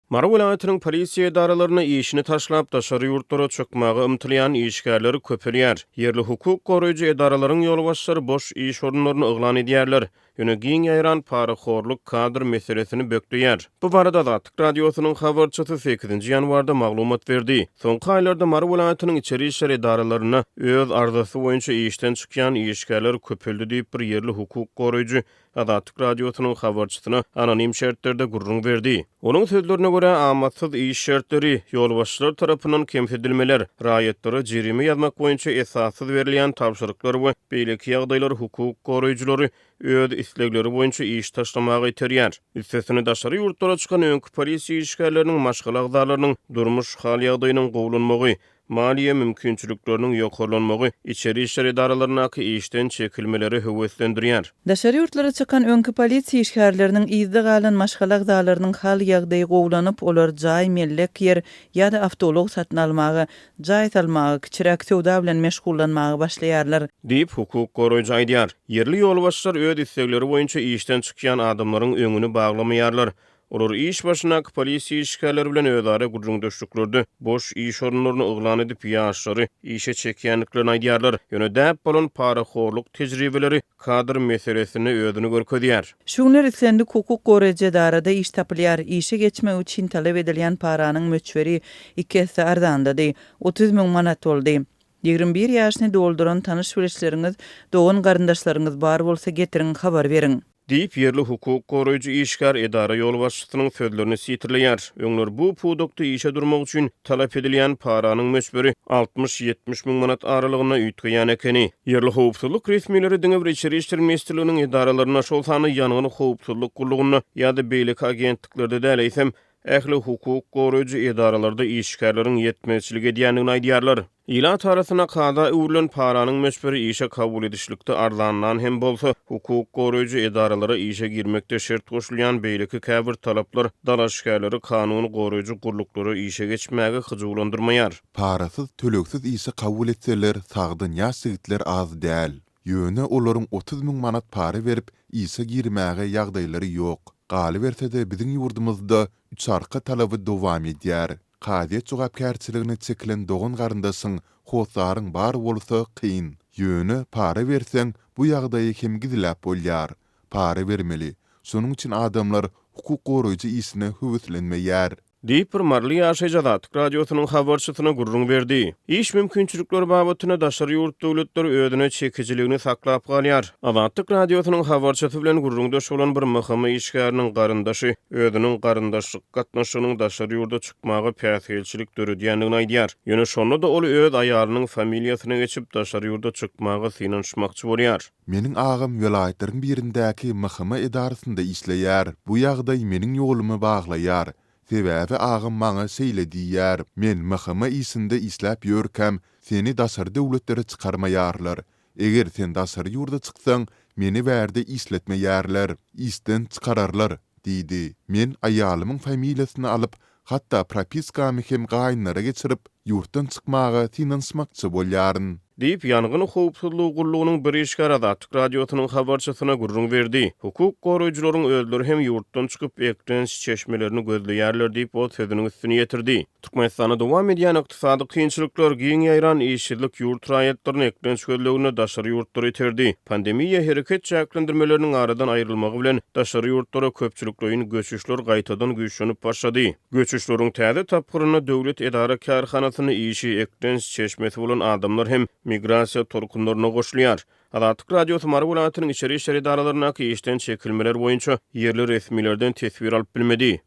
Mary welaýatynyň polisiýa edaralarynda işini taşlap, daşary ýurtlara çykmaga ymtylýan işgärler köpelýär. Ýerli hukuk goraýjy edaralaryň ýolbaşçylary boş iş orunlaryny yglan edýärler. Ýöne giň ýaýran parahorluk kadr meselesini bökdeýär. Bu barada Azatlyk Radiosynyň habarçysy sekizinji ýanwarda maglumat berdi. Soňky aýlarda Mary welaýatynyň içeri işler edaralarynda öz arzasy boýunça işden çykýan işgärler köpeldi diýip, bir ýerli hukuk goraýjy Azatlyk Radiosynyň habarçysyna anonim şertlerde gürrüň berdi. Onuň sözlerine görä, amatsyz iş şertleri, ýolbaşçylar tarapyndan kemsidilmeler, raýatlara jerime ýazmak boýunça esassyz berilýän tabşyryklar we beýleki ýagdaýlar hukuk goraýjylary öz islegleri boýunça iş taşlamaga iterýär. Üstesine, daşary ýurtlara çykan öňki polisiýa işgärleriniň maşgala agzalarynyň durmuş hal-ýagdaýynyň gowulanmagy, Maliýe mümkinçilikleriniň ýokarlanmagy içeri işler edaralaryndaky işden çekilmeleri höweslendirýär. Daşary ýurtlara çykan öňki polisiýa işgärleriniň yzda galan maşgala agzalarynyň hal-ýagdaýy gowulanyp, olar jaý, mellek ýer ýa-da awtoulag satyn almaga, jaý salmaga, kiçiräk söwda bilen meşgullanmaga başlaýarlar. Diýip, hukuk goraýjy aýdýar. Ýerli ýolbaşçylar öz islegleri boýunça işden çykýan adamlaryň öňüni baglamaýarlar. Olar iş başyndaky polisiýa işgärleri bilen özara gürrüňdeşliklerde boş iş orunlaryny yglan edip, ýaşlary işe çekýändiklerini aýdýarlar. Ýöne däp bolan parahorluk tejribeleri kadr meselesinde özüni görkezýär. Şu günler islendik hukuk goraýjy edarada iş tapylýar. Işe geçmek üçin talap edilýän paranyň möçberi iki esse arzanlady, 30 müň manat boldy. 21 ýaşyny dolduran tanyş-bilişleriňiz, dogan-garyndaşlaryňyz bar bolsa getiriň, habar beriň. Diýip, ýerli hukuk goraýjy işgär edara ýolbaşçysynyň sözlerini sitirleýär. Öňler bu pudakda işe durmak üçin talap edilýän paranyň möçberi 60-70 müň manat aralygynda üýtgeýän ekeni. Ýerli howpsuzlyk resmileri diňe bir Içeri işler ministrliginiň edaralarynda, şol sanda ýangyn howpsuzlyk gullugynda ýa-da beýleki agentliklerde däl, eýsem, ähli hukuk goraýjy edaralarda işgärleriň ýetmezçilik edýändigini aýdýarlar. Ilat arasynda kada öwrülen paranyň möçberi işe kabul edişlikde arzanlan hem bolsa, hukuk goraýjy edaralara işe girmekde şert goşulýan beýleki käbir talaplar dalaşgärleri kanun goraýjy gulluklara işe geçmäge hyjuwlandyrmaýar. Parasyz, tölegsiz işe kabul etseler sagdyn ýaş ýigitler az däl. Ýöne olaryň 30 müň manat para berip işe girmäge ýagdaýlary ýok. Galyberse-de biziň ýurdumyzda üçarka talaby dowam edýär. Kazyýet jogapkärçiligine çekilen dogan-garyndaşyň, hossaryň bar bolsa kyn. Ýöne para berseň bu ýagdaýy hem gizläp bolýar. Para bermeli. Şonuň üçin adamlar hukuk goraýjy işine höweslenmeýär. Diýip, bir maryly ýaşaýjy Azatlyk Radiosynyň habarçysyna gürrüň berdi. Iş mümkinçilikleri babatynda daşary ýurt döwletleri özüne çekijiligini saklap galýar. Azatlyk Radiosynyň habarçysy bilen gürrüňdeş bolan bir MHM işgäriniň garyndaşy özüniň garyndaşlyk gatnaşygynyň daşary ýurda çykmaga päsgelçilik döredýändigini aýdýar. Ýöne şonda-da ol öz aýalynyň familiýasyna geçip, daşary ýurda çykmaga synanyşmakçy bolýar. Meniň agam welaýatlaryň birindäki MHM edarasynda işleýär. Bu ýagdaý meniň ýolumy baglaýar. Sebäbi agam maňa şeýle diýýär, Men MHM işinde işläp ýörkäm, seni daşary döwletlere çykarmaýarlar. Eger sen daşary ýurda çyksaň, meni bärde işletmeýärler, işden çykararlar diýdi. Men aýalymyň familiýasyny alyp, hatda propiskamy hem gaýynlara geçirip, ýurtdan çykmaga synanyşmakçy bolýaryn. Diýip, Ýangyn howpsuzlygy gullugynyň bir işgäri Azatlyk Radiosynyň habarçysyna gürrüň berdi. Hukuk goraýjylaryň özleri hem ýurtdan çykyp, eklenç çeşmelerini gözleýärler diýip, ol sözüniň üstüni ýetirdi. Türkmenistanda dowam edýän ykdysady kynçylyklar, giň ýaýran işsizlik ýurt raýatlaryny eklenç gözleginde daşary ýurtlara iterdi. Pandemiýa hereket çäklendirmeleriniň aradan aýrylmagy bilen, daşary ýurtlara köpçülikleýin göçüşler gaýtadan güýçlenip başlady. Göçüşleriň täze tapgyrynda döwlet edara-kärhanasynda işi eklenç çeşmesi bolan adamlar hem migrasiýa tolkunlaryna goşulýar. Azatlyk Radiosy Mary welaýatynyň içeri işler edaralaryndaky işden çekilmeler boýunça ýerli resmilerden teswir alyp bilmedi.